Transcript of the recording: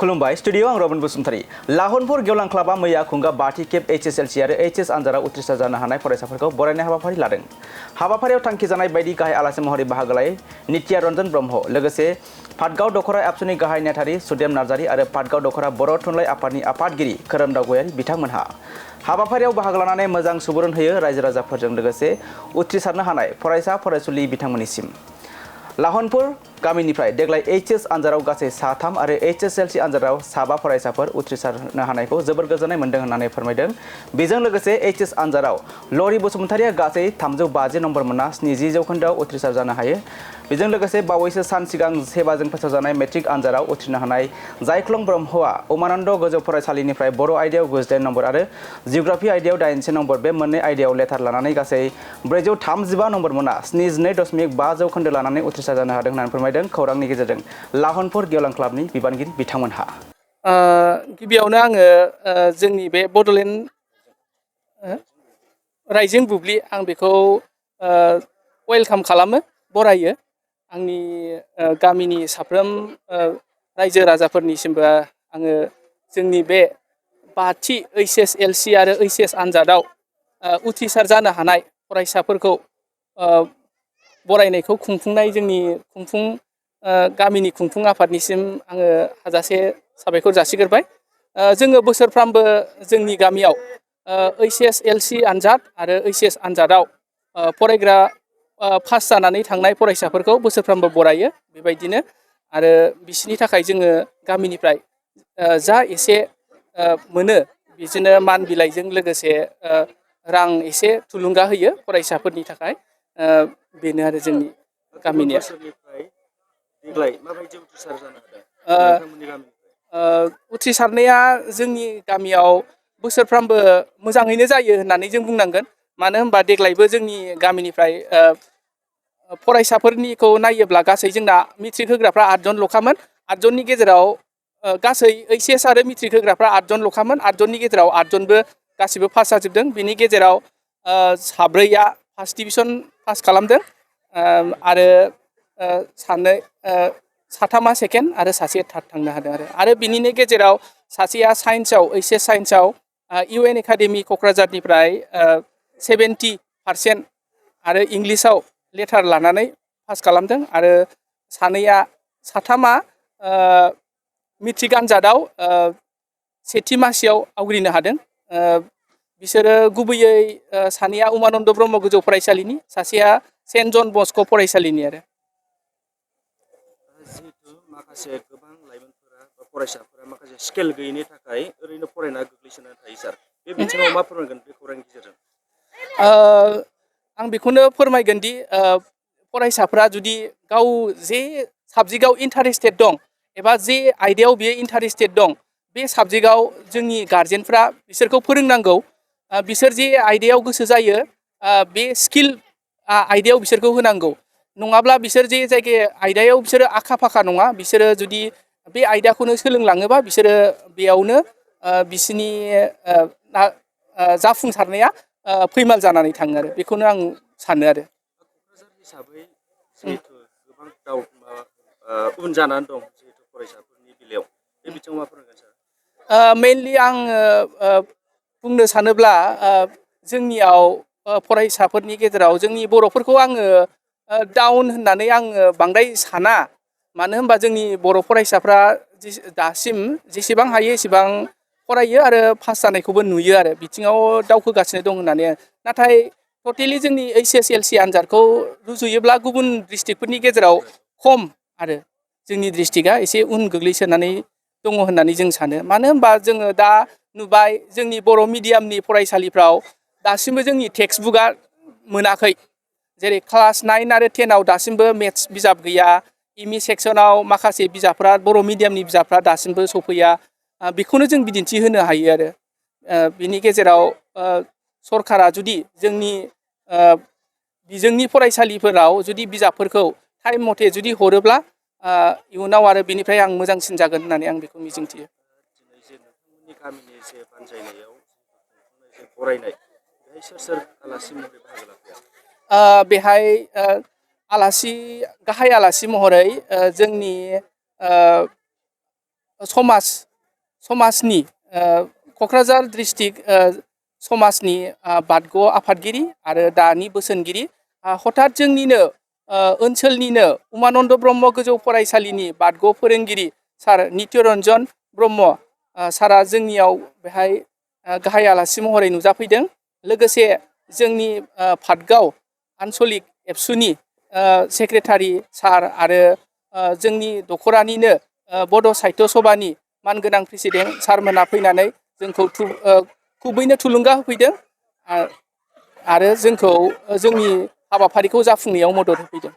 खुलुमबाय स्टुडियो आं रबिन बसुमतारी लाहनपुर गेवलां क्लाबा मैया खुंगा बाथि खेब H.S.L.C आरो HS आनजादाव उथ्रिसार जानो हानाय फरायसाफोरखौ बरायनाय हाबाफारि लादों। हाबाफारियाव थांखि जानाय बायदि गाहाय आलासि महरै बाहागो लायो नित्या रन्जन ब्रह्म लोगोसे पाटगाव दखरा एबसुनि गाहाय नेहाथारि सुदेम नार्जारी आरो पाटगाव दखरा बर' थुनलाइ आफादनि आफादगिरि खोरोमदाव गयारी बिथांमोनहा हाबाफारियाव बाहागो लानानै मोजां सुबुरुन होयो रायजो राजाफोरजों लोगोसे उथ्रिसारनो हानाय फरायसा फरायसुलि बिथांमोननिसिम। लाहनपुर गामिनिफ्राय देग्लाय HS आनजादाव गासै 3 आरो H.S.L.C आनजादाव 7 फरायसाफोर उथ्रिसारनो हानायखौ जोबोर गोजोननाय मोनदों होननानै फोरमायदों। बेजों लोगोसे HS आनजादाव लरि बसुमतारिया गासै 350 नम्बर मोनना 70 जौखोन्दोआव उथ्रिसार जानो हायो। बेजों लोगोसे बावैसो सान सिगां सेबाजों फोसावजानाय मेट्रिक आनजादाव उथ्रिनो हानाय जायख्लं ब्रह्मआ उमानन्द गोजौ फरायसालिनिफ्राय बर' आयदायाव 98 नम्बर आरो जिअग्राफि आयदायाव 80 नम्बर बे मोननै आयदायाव लेटार लानानै गासै 435 नम्बर मोनना 72.5 जौखोन्दो लानानै उथ्रिसार जानो हादों होननानै फोरमायदों खौरांनि गेजेरजों लाहनपुर गेवलां क्लाबनि बिबानगिरि बिथांमोनहा। गिबियावनो आङो जोंनि बे बड'लेण्ड रायजों बुब्लि आं बेखौ वेलकाम खालामो बरायो आंनि गामिनि साफ्रोम रायजो राजाफोरनिसिमबो आङो जोंनि बे बाथि H.S.L.C आरो HS आनजादाव उथ्रिसार जानो हानाय फरायसाफोरखौ बरायनायखौ खुंफुंनाय जोंनि गामिनि खुंफुं आफादनिसिम आङो हाजासे साबायखर जासिग्रोबाय। जोङो बोसोरफ्रामबो जोंनि गामियाव H.S.L.C आनजाद आरो HS आनजादाव फरायग्रा पास जानानै थांनाय फरायसाफोरखौ बोसोरफ्रामबो बरायो बेबायदिनो आरो बिसिनि थाखाय जोङो गामिनिफ्राय जा एसे मोनो बिदिनो मान बिलाइजों लोगोसे रां एसे थुलुंगा होयो फरायसाफोरनि थाखाय बेनो आरो जोंनि गामिनिया। उथ्रिसारनाया जोंनि गामियाव बोसोरफ्रामबो मोजाङैनो जायो होननानै जों बुंनांगोन। मानो होनबा देग्लायबो जोंनि गामिनिफ्राय फरायसाफोरनिखौ नायोब्ला गासै जोंना मेट्रिक होग्राफ्रा 8 जनल'खामोन। 8 जननि गेजेराव गासै HS आरो मेट्रिक होग्राफ्रा 8 जनल'खामोन। 8 जननि गेजेराव 8 जनबो गासिबो पास जाजोबदों। बिनि गेजेराव 4आ फार्स्ट डिभिजन पास खालामदों आरो 3आ सेकेन्ड आरो 1 थार्ड थांनो हादों आरो बिनिनो गेजेराव सासेया साइन्सआव HS साइन्सआव UN एकाडेमि क'क्राझारनिफ्राय 70% आरो इंलिसाव लेटार लानानै पास खालामदों आरो 3आ मेट्रिक आनजादाव सेथि मासियाव आवग्रिनो हादों। बिसोरो गुबैयै 2आ उमानन्द ब्रह्म गोजौ फरायसालिनि, सासेया सेन्ट जन बस्क' फरायसालिनि आरो। माखासे गोबां लाइमोनफोरा बा फरायसाफोरा माखासे स्केल गैयैनि थाखाय ओरैनो फरायना गोग्लैसोनानै थायो सार। बे बिथिङाव मा फोरमायगोन बे खौरांनि गेजेरजों? आं बेखौनो फोरमायगोन दि फरायसाफ्रा जुदि गाव जे साबजेक्टआव इन्टारेस्टेड दं एबा जे आयदायाव बियो इन्टारेस्टेड दं बे साबजेक्टआव जोंनि गार्जेनफ्रा बिसोरखौ फोरोंनांगौ। बिसोर जे आयदायाव गोसो जायो बे स्किल आयदायाव बिसोरखौ होनांगौ। नङाब्ला बिसोर जे आयदायाव बिसोरो आखा फाखा नङा, बिसोरो जुदि बे आयदाखौनो सोलोंलाङोबा बिसोरो बेयावनो बिसिनि जाफुंसारनाया फैमाल जानानै थाङो आरो बेखौनो आं सानो आरो। क'क्राझार हिसाबै जिहेतु गोबां उन जानानै दं जिहेतु फरायसाफोरनि बेलायाव बे बिथिङाव मा फोरमायगोन सार? मेइनलि आङो बुंनो सानोब्ला जोंनियाव फरायसाफोरनि गेजेराव जोंनि बर'फोरखौ आङो डाउन होननानै आङो बांद्राय साना। मानो होनबा जोंनि बर' फरायसाफ्रा दासिम जेसेबां हायो एसेबां फरायो आरो पास जानायखौबो नुयो आरो बिथिङाव दावखोगासिनो दं होननानै। नाथाय टटेलि जोंनि H.S.L.C आनजादखौ रुजुयोब्ला गुबुन डिस्ट्रिक्टफोरनि गेजेराव खम आरो जोंनि डिस्ट्रिक्टआ एसे उन गोग्लैसोनानै दङ होननानै जों सानो। मानो होनबा जोङो दा नुबाय जोंनि बर' मिडियामनि फरायसालिफ्राव दासिमबो जोंनि टेक्सट बुकआ मोनाखै। जेरै क्लास 9 आरो 10आव दासिमबो मेथ्स बिजाब गैया। ME सेक्सनाव माखासे बिजाबफ्रा बर' मिडियामनि बिजाबफ्रा दासिमबो सफैया। बेखौनो जों बिदिन्थि होनो हायो आरो। बिनि गेजेराव सरकारा जुदि जोंनि बिजोंनि फरायसालिफोराव जुदि बिजाबफोरखौ टाइम मथे जुदि हरोब्ला इयुनाव आरो बेनिफ्राय आं मोजांसिन जागोन होननानै आं बेखौ मिजिंथियो। नोंथांमोननि गामिनि जे बानजायनायाव फरायनाय बेहाय सोर आलासि महरै बाहागो लाफैया? बेहाय गाहाय आलासि महरै जोंनि समाजनि क'क्राझार डिस्ट्रिक्ट समाजनि बादग' आफादगिरि आरो दानि बोसोनगिरि हठाৎ जोंनिनो ओनसोलनिनो उमानन्द ब्रह्म गोजौ फरायसालिनि बादग' फोरोंगिरि सार नित्यरन्जन ब्रह्म सारा जोंनियाव बेहाय गाहाय आलासि महरै नुजाफैदों। लोगोसे जोंनि पाटगाव आनसलिक एबसुनि सेक्रेटारि सार आरो जोंनि दख'रानिनो बड' साहित्य सभानि मानगोनां प्रेसिडेन्ट सारमोना फैनानै जोंखौ खुबैनो थुलुंगा होफैदों आरो जोंखौ जोंनि हाबाफारिखौ जाफुंनायाव मदद होफैदों।